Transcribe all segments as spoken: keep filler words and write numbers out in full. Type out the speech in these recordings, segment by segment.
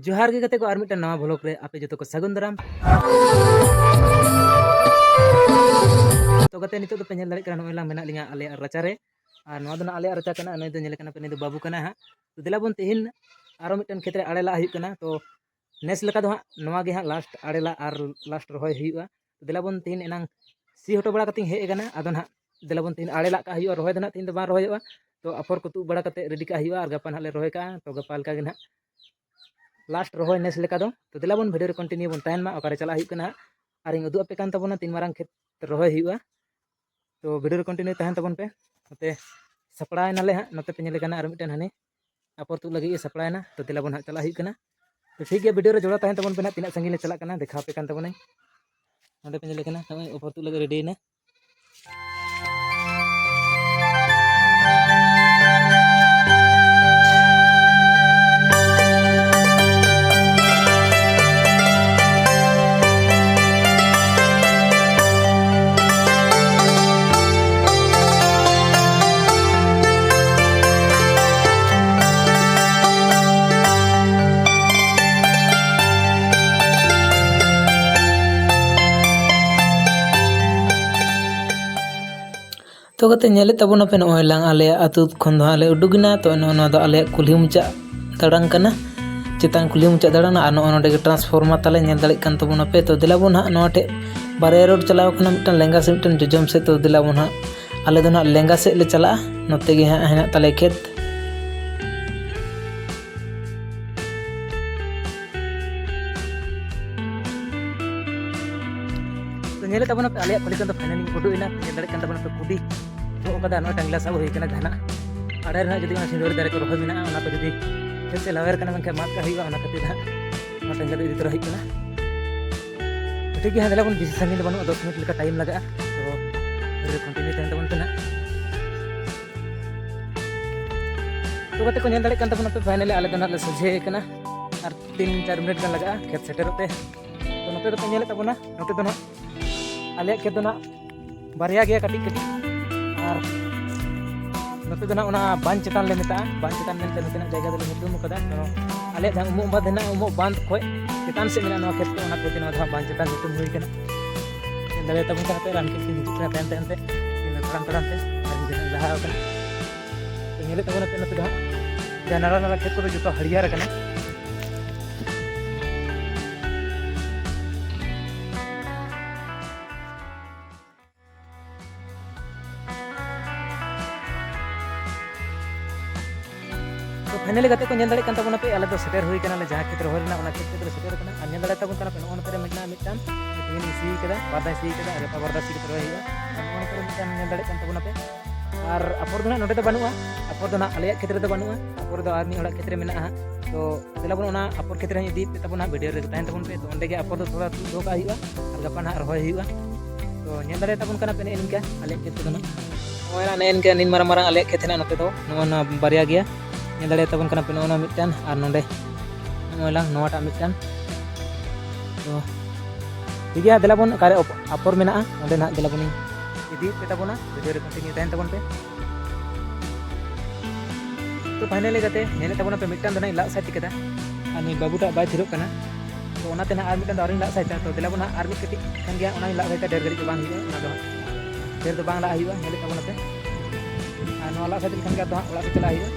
ᱡᱚᱦᱟᱨ ᱜᱮ ᱜᱟᱛᱮ ᱠᱚ, ᱟᱨ ᱢᱤᱫᱴᱟᱝ ᱱᱟᱣᱟ ᱵᱷᱞᱚᱜ ᱨᱮ ᱟᱯᱮ ᱡᱚᱛᱚ ᱠᱚ ᱥᱟᱹᱜᱩᱱ ᱫᱟᱨᱟᱢ᱾ ᱛᱚ ᱜᱟᱛᱮ, ᱱᱤᱛᱚᱜ ᱫᱚ ᱯᱮ ᱧᱮᱞ ᱫᱟᱲᱮᱭᱟᱜ ᱠᱟᱱᱟ, ᱱᱚᱜᱼᱚᱭ ᱞᱟᱝ ᱢᱮᱱᱟᱜ ᱞᱤᱧᱟ ᱟᱞᱮᱭᱟᱜ ᱨᱟᱪᱟᱨᱮ, ᱟᱨ ᱱᱚᱣᱟ ᱫᱚ ᱱᱟᱜ ᱟᱞᱮᱭᱟᱜ ᱨᱟᱪᱟ ᱠᱟᱱᱟ᱾ ᱱᱩᱭ ᱫᱚ ᱧᱮᱞᱮ ᱠᱟᱱᱟ ᱯᱮ, ᱱᱩᱭ ᱫᱚ ᱵᱟᱹᱵᱩ ᱠᱟᱱᱟᱭ ᱦᱟᱸᱜ᱾ ᱛᱚ ᱫᱮᱞᱟ ᱵᱚᱱ, ᱛᱮᱦᱮᱧ ᱟᱨᱚ ᱢᱤᱫᱴᱮᱱ ᱠᱷᱮᱛ ᱨᱮ ᱟᱲᱮ ᱞᱟᱜ ᱦᱩᱭᱩᱜ ᱠᱟᱱᱟ᱾ ᱛᱚ ᱱᱮᱥ ᱞᱮᱠᱟ ᱫᱚ ᱦᱟᱸᱜ ᱱᱚᱣᱟ ᱜᱮ ᱦᱟᱸᱜ ᱞᱟᱥᱴ ᱟᱲᱮ ᱞᱟᱜ ᱟᱨ ᱞᱟᱥᱴ ᱨᱚᱦᱚᱭ ᱦᱩᱭᱩᱜᱼᱟ᱾ ᱛᱚ ᱫᱮᱞᱟ ᱵᱚᱱ, ᱛᱮᱦᱮᱧ ᱮᱱᱟᱝ ᱥᱤ ᱦᱚᱴᱚ ᱵᱟᱲᱟ ᱠᱟᱛᱮᱧ ᱦᱮᱡ ᱟᱠᱟᱱᱟ᱾ ᱟᱫᱚ ᱱᱟᱦᱟᱜ ᱫᱮᱞᱟ ᱵᱚᱱ, ᱛᱮᱦᱮᱧ ᱟᱲᱮ ᱞᱟᱜ ᱠᱟᱜ ᱦᱩᱭᱩᱜᱼᱟ, ᱨᱚᱦᱚᱭ ᱫᱚ ᱱᱟᱦᱟᱜ ᱛᱮᱦᱮᱧ ᱫᱚ ᱵᱟᱝ ᱨᱚᱦᱚᱭᱚᱜᱼᱟ᱾ ᱛᱚ ᱟᱯᱷᱚᱨ ᱠᱚ ᱛᱩᱫ ᱵᱟᱲᱟ ᱠᱟᱛᱮ ᱨᱮᱰᱤ ᱠᱟᱜ ᱦᱩᱭᱩᱜᱼᱟ, ᱟᱨ ᱜᱟᱯᱟ ᱱᱟᱦᱟᱜ ᱞᱮ ᱨᱚᱦᱚᱭ ᱠᱟᱜᱼᱟ᱾ ᱛᱚ ᱜᱟᱯᱟ ᱞᱮᱠᱟ ᱜᱮ ᱱᱟᱦᱟᱜ ᱞᱟᱥᱴ ᱨᱚᱦᱚᱭ ᱱᱮᱥ ᱞᱮᱠᱟ ᱫᱚ᱾ ᱛᱚ ᱫᱮᱞᱟ ᱵᱚᱱ ᱵᱷᱤᱰᱤᱭᱳ ᱨᱮ ᱠᱚᱱᱴᱤᱱᱤᱭᱩ ᱵᱚᱱ ᱛᱟᱦᱮᱱ ᱢᱟ, ᱚᱠᱟᱨᱮ ᱪᱟᱞᱟᱜ ᱦᱩᱭᱩᱜ ᱠᱟᱱᱟ ᱦᱟᱸᱜ, ᱟᱨᱤᱧ ᱩᱫᱩᱜ ᱟᱯᱮ ᱠᱟᱱ ᱛᱟᱵᱚᱱᱟ ᱛᱤᱱ ᱢᱟᱨᱟᱝ ᱠᱷᱮᱛ ᱨᱚᱦᱚᱭ ᱦᱩᱭᱩᱜᱼᱟ᱾ ᱛᱚ ᱵᱷᱤᱰᱤᱭᱳ ᱨᱮ ᱠᱚᱱᱴᱤᱱᱤᱭᱩ ᱛᱟᱦᱮᱱ ᱛᱟᱵᱚᱱ ᱯᱮ᱾ ᱱᱚᱛᱮ ᱥᱟᱯᱲᱟᱣ ᱮᱱᱟᱞᱮ ᱦᱟᱸᱜ, ᱱᱚᱛᱮ ᱯᱮ ᱧᱮᱞᱮ ᱠᱟᱱᱟ ᱟᱨ ᱢᱤᱫᱴᱮᱱ ᱦᱟᱹᱱᱤ ᱟᱯᱚᱨ ᱛᱩᱫ ᱞᱟᱹᱜᱤᱫ ᱮ ᱥᱟᱯᱲᱟᱣ ᱮᱱᱟ᱾ ᱛᱚ ᱫᱮᱞᱟ ᱵᱚᱱ ᱦᱟᱸᱜ ᱪᱟᱞᱟᱜ ᱦᱩᱭᱩᱜ ᱠᱟᱱᱟ᱾ ᱛᱚ ᱴᱷᱤᱠ ᱜᱮᱭᱟ, ᱵᱷᱤᱰᱤᱭᱳ ᱨᱮ ᱡᱚᱲᱟᱣ ᱛᱟᱦᱮᱱ ᱛᱟᱵᱚᱱ ᱯᱮ ᱱᱟᱦᱟᱜ, ᱛᱤᱱᱟᱹᱜ ᱥᱟᱺᱜᱤᱧ ᱞᱮ ᱪᱟᱞᱟᱜ ᱠᱟᱱᱟ ᱫᱮᱠᱷᱟᱣ ᱟᱯᱮ ᱠᱟᱱ ᱛᱟᱵᱚᱱᱟᱹᱧ᱾ ᱱᱚᱸᱰᱮ ᱯᱮ ᱧᱮᱞᱮ ᱠᱟᱱᱟ, ᱱᱚᱜᱼᱚᱭ ᱟᱯᱚᱨ ᱛᱩᱫ ᱞᱟᱹᱜᱤᱫ ᱨᱮᱰᱤᱭᱮᱱᱟ᱾ ᱛᱚ ᱜᱟᱛᱮ, ᱧᱮᱞᱮᱫ ᱛᱟᱵᱚᱱᱟᱯᱮ, ᱱᱚᱜᱼᱚᱭ ᱞᱟᱝ ᱟᱞᱮᱭᱟᱜ ᱟᱹᱛᱩ ᱠᱷᱚᱱ ᱫᱚ ᱦᱟᱸᱜ ᱞᱮ ᱩᱰᱩᱠᱮᱱᱟ᱾ ᱛᱚ ᱱᱚᱜᱼᱚ ᱱᱚᱣᱟ ᱫᱚ ᱟᱞᱮᱭᱟᱜ ᱠᱩᱞᱦᱤ ᱢᱩᱪᱟᱹᱫ ᱫᱟᱲᱟᱝ ᱠᱟᱱᱟ, ᱪᱮᱛᱟᱱ ᱠᱩᱞᱦᱤ ᱢᱩᱪᱟᱹᱫ ᱫᱟᱲᱟᱝ᱾ ᱟᱨ ᱱᱚᱜᱼᱚ ᱱᱚᱰᱮ ᱜᱮ ᱴᱨᱟᱱᱥᱯᱷᱚᱨᱢᱟᱨ ᱛᱟᱞᱮ, ᱧᱮᱞ ᱫᱟᱲᱮᱭᱟᱜ ᱠᱟᱱ ᱛᱟᱵᱚᱱᱟᱯᱮ᱾ ᱛᱚ ᱫᱮᱞᱟ ᱵᱚᱱ ᱦᱟᱸᱜ, ᱱᱚᱣᱟ ᱴᱷᱮᱡ ᱵᱟᱨᱭᱟ ᱨᱳᱰ ᱪᱟᱞᱟᱣ ᱠᱟᱱᱟ, ᱢᱤᱫᱴᱟᱝ ᱞᱮᱸᱜᱟ ᱥᱮᱫ, ᱢᱤᱫᱴᱟᱝ ᱡᱚᱡᱚᱢ ᱥᱮᱫ᱾ ᱛᱚ ᱫᱮᱞᱟ ᱵᱚᱱ ᱦᱟᱸᱜ, ᱟᱞᱮ ᱫᱚ ᱱᱟᱦᱟᱜ ᱞᱮᱸᱜᱟ ᱥᱮᱫ ᱞᱮ ᱪᱟᱞᱟᱜᱼᱟ, ᱱᱚᱛᱮ ᱜᱮ ᱦᱟᱸᱜ ᱦᱮᱱᱟᱜ ᱛᱟᱞᱮ ᱠᱷᱮᱛ᱾ ᱛᱚ ᱧᱮᱞᱮᱫ ᱛᱟᱵᱚᱱᱟᱯᱮ, ᱟᱞᱮᱭᱟᱜ ᱠᱩᱞᱦᱤ ᱠᱷᱚᱱ ᱫᱚ ᱯᱷᱟᱭᱱᱟᱞᱤ ᱩᱰᱩᱠ ᱮᱱᱟ᱾ ᱧᱮᱞ ᱫᱟᱲᱮᱭᱟᱜ ᱠᱟᱱ ᱛᱟᱵᱚᱱᱟᱯᱮ, ᱠᱩᱰᱤ ᱫᱚᱦᱚ ᱠᱟᱫᱟ, ᱱᱚᱣᱟ ᱴᱟᱝᱜᱞᱟ ᱥᱟᱵ ᱦᱩᱭ ᱠᱟᱱᱟ᱾ ᱡᱟᱦᱟᱱᱟᱜ ᱟᱲᱮ ᱨᱮ ᱱᱟᱦᱟᱜ ᱡᱩᱫᱤ ᱚᱱᱟ ᱥᱤᱸᱫᱩᱨ ᱫᱟᱨᱮ ᱠᱚ ᱨᱚᱦᱚᱭ ᱢᱮᱱᱟᱜᱼᱟ, ᱚᱱᱟ ᱠᱚ ᱡᱩᱫᱤ ᱠᱷᱮᱛ ᱥᱮᱫ ᱞᱟᱣᱮᱨ ᱠᱟᱱᱟ, ᱢᱮᱱᱠᱷᱟᱱ ᱢᱟᱜ ᱠᱟᱜ ᱦᱩᱭᱩᱜᱼᱟ᱾ ᱚᱱᱟ ᱠᱷᱟᱹᱛᱤᱨ ᱱᱟᱦᱟᱜ ᱱᱚᱣᱟ ᱴᱟᱝᱜᱞᱟ ᱫᱚ ᱤᱫᱤ ᱛᱚᱨᱟ ᱦᱩᱭᱩᱜ ᱠᱟᱱᱟ᱾ ᱴᱷᱤᱠ ᱜᱮᱭᱟ, ᱦᱟᱸᱜ ᱫᱮᱞᱟ ᱵᱚᱱ, ᱵᱮᱥᱤ ᱥᱟᱺᱜᱤᱧ ᱫᱚ ᱵᱟᱹᱱᱩᱜᱼᱟ, ᱫᱚᱥ ᱢᱤᱱᱤᱴ ᱞᱮᱠᱟ ᱴᱟᱭᱤᱢ ᱞᱟᱜᱟᱜᱼᱟ᱾ ᱛᱚ ᱵᱷᱤᱰᱤᱭᱳ ᱨᱮ ᱠᱚᱱᱴᱤᱱᱤᱭᱩ ᱛᱟᱦᱮᱱ ᱛᱟᱵᱚᱱ ᱯᱮ ᱱᱟᱦᱟᱜ᱾ ᱛᱚ ᱜᱟᱛᱮ ᱠᱚ, ᱧᱮᱞ ᱫᱟᱲᱮᱭᱟᱜ ᱠᱟᱱ ᱛᱟᱵᱚᱱᱟ ᱯᱮ, ᱯᱷᱟᱭᱱᱟᱞᱤ ᱟᱞᱮ ᱫᱚ ᱱᱟᱦᱟᱜ ᱞᱮ ᱥᱚᱡᱷᱮ ᱠᱟᱱᱟ᱾ ᱟᱨ ᱛᱤᱱ ᱪᱟᱨ ᱢᱤᱱᱤᱴ ᱜᱟᱱ ᱞᱟᱜᱟᱜᱼᱟ ᱠᱷᱮᱛ ᱥᱮᱴᱮᱨᱚᱜ ᱛᱮ᱾ ᱛᱚ ᱱᱚᱛᱮ ᱫᱚᱯᱮ ᱧᱮᱞᱮᱫ ᱛᱟᱵᱚᱱᱟ, ᱱᱚᱛᱮ ᱫᱚ ᱱᱟᱦᱟᱜ ᱟᱞᱮᱭᱟᱜ ᱠᱷᱮᱛ ᱫᱚ ᱱᱟᱦᱟᱜ ᱵᱟᱨᱭᱟ ᱜᱮᱭᱟ ᱠᱟᱹᱴᱤᱡ ᱠᱟᱹᱴᱤᱡ, ᱟᱨ ᱱᱚᱛᱮ ᱫᱚ ᱱᱟᱜ ᱚᱱᱟ ᱵᱟᱸᱫᱷ ᱪᱮᱛᱟᱱ ᱞᱮ ᱢᱮᱛᱟᱜᱼᱟ, ᱵᱟᱸᱫᱷ ᱪᱮᱛᱟᱱ ᱢᱮᱱᱛᱮ ᱱᱚᱛᱮᱱᱟᱜ ᱡᱟᱭᱜᱟ ᱫᱚᱞᱮ ᱧᱩᱛᱩᱢ ᱠᱟᱫᱟ᱾ ᱠᱟᱨᱚᱱ ᱟᱞᱮᱭᱟᱜ ᱡᱟᱦᱟᱸ ᱩᱢᱩᱜ ᱵᱟᱸᱫᱷ ᱦᱮᱱᱟᱜᱼᱟ, ᱩᱢᱩᱜ ᱵᱟᱸᱫᱷ ᱠᱷᱚᱡ ᱪᱮᱛᱟᱱ ᱥᱮᱫ ᱢᱮᱱᱟᱜᱼᱟ ᱱᱚᱣᱟ ᱠᱷᱮᱛ ᱠᱚ, ᱚᱱᱟ ᱠᱷᱟᱹᱛᱤᱨ ᱛᱮ ᱱᱚᱣᱟ ᱫᱚ ᱦᱟᱸᱜ ᱵᱟᱸᱫᱷ ᱪᱮᱛᱟᱱ ᱧᱩᱛᱩᱢ ᱦᱩᱭ ᱠᱟᱱᱟ᱾ ᱧᱮᱞ ᱫᱟᱲᱮᱭᱟᱛᱟ ᱵᱚᱱ ᱠᱟᱱᱟ ᱯᱮ, ᱨᱟᱱ ᱠᱷᱮᱛ ᱠᱤᱱ ᱦᱤᱡᱩᱜ ᱠᱟᱱᱟ ᱛᱟᱭᱚᱢ ᱛᱟᱭᱚᱢ ᱛᱮ, ᱛᱟᱲᱟᱢ ᱛᱟᱲᱟᱢ ᱛᱮ ᱟᱨ ᱤᱧ ᱫᱚ ᱦᱟᱸᱜ ᱞᱟᱦᱟ ᱟᱠᱟᱱᱟ᱾ ᱛᱚ, ᱧᱮᱞᱮᱫ ᱛᱟᱵᱚᱱᱟ ᱯᱮ ᱱᱚᱛᱮ ᱫᱚ ᱦᱟᱸᱜ ᱡᱟᱦᱟᱸ ᱱᱟᱞᱟ ᱱᱟᱞᱟ ᱠᱷᱮᱛ ᱠᱚᱫᱚ ᱡᱚᱛᱚ ᱦᱟᱹᱨᱭᱟᱹᱲ ᱟᱠᱟᱱᱟ᱾ ᱛᱚ finally ᱜᱟᱛᱮ ᱠᱚ, ᱧᱮᱞ ᱫᱟᱲᱮᱭᱟᱜ ᱠᱟᱱ ᱛᱟᱵᱚᱱᱟ ᱯᱮ, ᱟᱞᱮ ᱫᱚ ᱥᱮᱴᱮᱨ ᱦᱩᱭ ᱠᱟᱱᱟᱞᱮ ᱡᱟᱦᱟᱸ ᱠᱷᱮᱛ ᱨᱚᱦᱚᱭ ᱨᱮᱱᱟᱜ, ᱚᱱᱟ ᱠᱷᱮᱛ ᱨᱮᱞᱮ ᱥᱮᱴᱮᱨ ᱠᱟᱱᱟ᱾ ᱟᱨ ᱧᱮᱞ ᱫᱟᱲᱮᱭᱟᱜ ᱛᱟᱵᱚᱱ ᱠᱟᱱᱟ ᱯᱮ, ᱱᱚᱜᱼᱚ ᱱᱚᱛᱮ ᱨᱮ ᱢᱮᱱᱟᱜᱼᱟ ᱢᱤᱫᱴᱟᱝ, ᱛᱮᱦᱮᱧ ᱥᱤ ᱠᱟᱫᱟ, ᱵᱟᱨ ᱫᱷᱟᱣ ᱥᱤ ᱠᱟᱫᱟ, ᱟᱨ ᱜᱟᱯᱟ ᱵᱟᱨ ᱫᱷᱟᱣ ᱥᱤ ᱠᱟᱛᱮ ᱨᱚᱦᱚᱭ ᱦᱩᱭᱩᱜᱼᱟ᱾ ᱟᱨ ᱱᱚᱜᱼᱚ ᱱᱚᱛᱮ ᱨᱮ ᱢᱤᱫᱴᱟᱝ ᱧᱮᱞ ᱫᱟᱲᱮᱭᱟᱜ ᱠᱟᱱ ᱛᱟᱵᱚᱱᱟ ᱯᱮ᱾ ᱟᱨ ᱟᱯᱷᱚᱨ ᱫᱚ ᱱᱟᱜ ᱱᱚᱸᱰᱮ ᱫᱚ ᱵᱟᱹᱱᱩᱜᱼᱟ, ᱟᱯᱷᱚᱨ ᱫᱚ ᱱᱟᱜ ᱟᱞᱮᱭᱟᱜ ᱠᱷᱮᱛ ᱨᱮᱫᱚ ᱵᱟᱹᱱᱩᱜᱼᱟ᱾ ᱛᱚ ᱫᱮᱞᱟ ᱵᱚᱱ ᱚᱱᱟ ᱟᱯᱷᱚᱨ ᱠᱷᱮᱛ ᱨᱮ ᱤᱫᱤᱭᱮᱫ ᱯᱮ ᱛᱟᱵᱚᱱᱟ, ᱵᱷᱤᱰᱤᱭᱳ ᱨᱮ ᱛᱟᱦᱮᱱ ᱛᱟᱵᱚᱱ ᱯᱮ᱾ ᱛᱚ ᱚᱸᱰᱮ ᱜᱮ ᱟᱯᱷᱚᱨ ᱫᱚ ᱛᱷᱚᱲᱟ ᱛᱩᱫ ᱫᱚᱦᱚ ᱠᱟᱜ ᱦᱩᱭᱩᱜᱼᱟ, ᱟᱨ ᱜᱟᱯᱟ ᱱᱟᱦᱟᱜ ᱨᱚᱦᱚᱭ ᱦᱩᱭᱩᱜᱼᱟ᱾ ᱛᱚ ᱧᱮᱞ ᱫᱟᱲᱮᱭᱟᱜ ᱛᱟᱵᱚᱱ ᱠᱟᱱᱟ ᱯᱮ ᱱᱮᱜᱼᱮ ᱱᱤᱝᱠᱟ ᱟᱞᱮᱭᱟᱜ ᱠᱷᱮᱛ ᱠᱚᱫᱚ ᱱᱟᱜ᱾ ᱱᱚᱜᱼᱚᱭ ᱱᱟᱜ ᱱᱮᱜᱼᱮ ᱱᱤᱝᱠᱟ ᱱᱤᱱ ᱢᱟᱨᱟᱝ ᱢᱟᱨᱟᱝ ᱟᱞᱮᱭᱟᱜ ᱠᱷᱮᱛ ᱦᱮᱱᱟᱜᱼᱟ ᱱᱚᱛᱮ ᱫᱚ, ᱱᱚᱜᱼᱚ ᱱᱚᱣᱟ ᱵᱟᱨᱭᱟ ᱜᱮᱭᱟ᱾ ᱧᱮᱞ ᱫᱟᱲᱮᱭᱟᱜ ᱛᱟᱵᱚᱱ ᱠᱟᱱᱟ ᱯᱮ ᱱᱚᱜᱼᱚ ᱱᱚᱣᱟ ᱢᱤᱫᱴᱟᱝ, ᱟᱨ ᱱᱚᱰᱮ ᱱᱚᱜᱼᱚᱭ ᱞᱟᱝ ᱱᱚᱣᱟᱴᱟᱜ ᱢᱤᱫᱴᱟᱝ᱾ ᱛᱚ ᱴᱷᱤᱠ ᱜᱮᱭᱟ, ᱫᱮᱞᱟ ᱵᱚᱱ ᱚᱠᱟᱨᱮ ᱟᱯ-, ᱟᱯᱷᱚᱨ ᱢᱮᱱᱟᱜᱼᱟ, ᱚᱸᱰᱮ ᱱᱟᱜ ᱫᱮᱞᱟ ᱵᱚᱱ ᱤᱫᱤᱭᱮᱫ ᱯᱮ ᱛᱟᱵᱚᱱᱟ, ᱵᱷᱤᱰᱤᱭᱳ ᱨᱮ ᱠᱚᱱᱴᱤᱱᱤᱭᱩ ᱛᱟᱦᱮᱱ ᱛᱟᱵᱚᱱ ᱯᱮ᱾ ᱛᱚ finally ᱜᱟᱛᱮ, ᱧᱮᱞᱮᱫ ᱛᱟᱵᱚᱱᱟ ᱯᱮ, ᱢᱤᱫᱴᱟᱝ ᱫᱚ ᱱᱟᱜ ᱤᱧ ᱞᱟᱜ ᱥᱟᱭᱤᱰ ᱠᱮᱫᱟ, ᱟᱨ ᱱᱩᱭ ᱵᱟᱹᱵᱩᱴᱟᱜ ᱵᱟᱭ ᱛᱷᱤᱨᱚᱜ ᱠᱟᱱᱟ᱾ ᱛᱚ ᱚᱱᱟᱛᱮ ᱱᱟᱜ ᱟᱨ ᱢᱤᱫᱴᱟᱝ ᱫᱚ ᱟᱹᱣᱨᱤᱧ ᱞᱟᱜ ᱥᱟᱭᱤᱰᱟ᱾ ᱛᱚ ᱫᱮᱞᱟ ᱵᱚᱱ ᱱᱟᱜ ᱟᱨ ᱢᱤᱫ ᱠᱟᱹᱴᱤᱡ ᱠᱷᱟᱱ ᱜᱮ ᱦᱟᱸᱜ ᱚᱱᱟᱧ ᱞᱟᱜ ᱥᱟᱭᱤᱰᱟ, ᱰᱷᱮᱨ ᱜᱷᱟᱹᱲᱤᱡ ᱫᱚ ᱵᱟᱝ ᱦᱩᱭᱩᱜᱼᱟ, ᱚᱱᱟ ᱫᱚ ᱦᱟᱸᱜ ᱰᱷᱮᱨ ᱫᱚ ᱵᱟᱝ ᱞᱟᱜ ᱦᱩᱭᱩᱜᱼᱟ᱾ ᱧᱮᱞᱮᱫ ᱛᱟᱵᱚᱱᱟ ᱯᱮ, ᱟᱨ ᱱᱚᱣᱟ ᱞᱟᱜ ᱥᱟᱭᱤᱰ ᱞᱮᱠᱷᱟᱱ ᱜᱮ ᱟᱫᱚ ᱦᱟᱸᱜ ᱚᱲᱟᱜ ᱥᱮᱫ ᱪᱟᱞᱟᱜ ᱦᱩᱭᱩᱜᱼᱟ᱾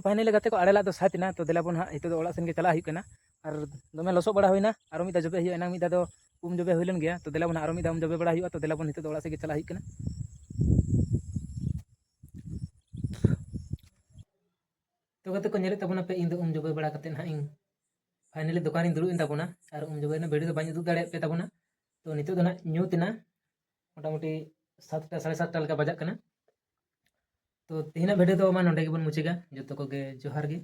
finally ᱜᱟᱛᱮ ᱠᱚ, ᱟᱲᱮ ᱞᱟᱜ ᱫᱚ ᱥᱟᱹᱛ ᱮᱱᱟ᱾ ᱛᱚ ᱫᱮᱞᱟ ᱵᱚᱱ ᱦᱟᱸᱜ ᱱᱤᱛᱚᱜ ᱫᱚ ᱚᱲᱟᱜ ᱥᱮᱱ ᱜᱮ ᱪᱟᱞᱟᱜ ᱦᱩᱭᱩᱜ ᱠᱟᱱᱟ᱾ ᱟᱨ ᱫᱚᱢᱮ ᱞᱚᱥᱚᱫ ᱵᱟᱲᱟ ᱦᱩᱭᱱᱟ, ᱟᱨᱚ ᱢᱤᱫ ᱫᱷᱟᱣ ᱡᱚᱵᱮ ᱦᱩᱭᱩᱜᱼᱟ᱾ ᱮᱱᱟᱝ ᱢᱤᱫ ᱫᱷᱟᱣ ᱫᱚ ᱩᱢ ᱡᱚᱵᱮ ᱦᱩᱭ ᱞᱮᱱ ᱜᱮᱭᱟ᱾ ᱛᱚ ᱫᱮᱞᱟ ᱵᱚᱱ ᱦᱟᱸᱜ ᱟᱨᱚ ᱢᱤᱫ ᱫᱷᱟᱣ ᱩᱢ ᱡᱚᱵᱮ ᱵᱟᱲᱟ ᱦᱩᱭᱩᱜᱼᱟ᱾ ᱛᱚ ᱫᱮᱞᱟ ᱵᱚᱱ ᱱᱤᱛᱚᱜ ᱫᱚ ᱚᱲᱟᱜ ᱥᱮᱫ ᱜᱮ ᱪᱟᱞᱟᱜ ᱦᱩᱭᱩᱜ ᱠᱟᱱᱟ᱾ ᱛᱚ ᱜᱟᱛᱮ ᱠᱚ, ᱧᱮᱞᱮᱫ ᱛᱟᱵᱚᱱᱟ ᱯᱮ, ᱤᱧ ᱫᱚ ᱩᱢ ᱡᱚᱵᱮ ᱵᱟᱲᱟ ᱠᱟᱛᱮᱫ ᱱᱟᱦᱟᱜ ᱤᱧ finally ᱫᱚᱠᱟᱱ ᱨᱤᱧ ᱫᱩᱲᱩᱵ ᱮᱱ ᱛᱟᱵᱚᱱᱟ᱾ ᱟᱨ ᱩᱢ ᱡᱚᱵᱮ ᱨᱮᱱᱟᱜ video ᱫᱚ ᱵᱟᱹᱧ ᱩᱫᱩᱜ ᱫᱟᱲᱮᱭᱟᱜ ᱯᱮ ᱛᱟᱵᱚᱱᱟ᱾ ᱛᱚ ᱱᱤᱛᱚᱜ ᱫᱚ ᱱᱟᱦᱟᱜ ᱧᱩᱛ ᱮᱱᱟ, ᱢᱚᱴᱟᱢᱩᱴᱤ ᱥᱟᱛᱴᱟ, ᱥᱟᱲᱮ ᱥᱟᱛᱴᱟ ᱞᱮᱠᱟ ᱵᱟᱡᱟᱜ ᱠᱟᱱᱟ᱾ ᱛᱚ ᱛᱮᱦᱮᱧᱟᱜ video ᱫᱚ ᱢᱟ ᱱᱚᱸᱰᱮ ᱜᱮᱵᱚᱱ ᱢᱩᱪᱟᱹᱫᱟ᱾ ᱡᱚᱛᱚ ᱠᱚᱜᱮ ᱡᱚᱦᱟᱨ ᱜᱮ,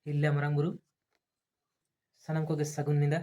ᱦᱤᱞᱞᱟ ᱢᱟᱨᱟᱝ ᱵᱩᱨᱩ, ᱥᱟᱱᱟᱢ ᱠᱚᱜᱮ ᱥᱟᱹᱜᱩᱱ ᱧᱤᱫᱟᱹ᱾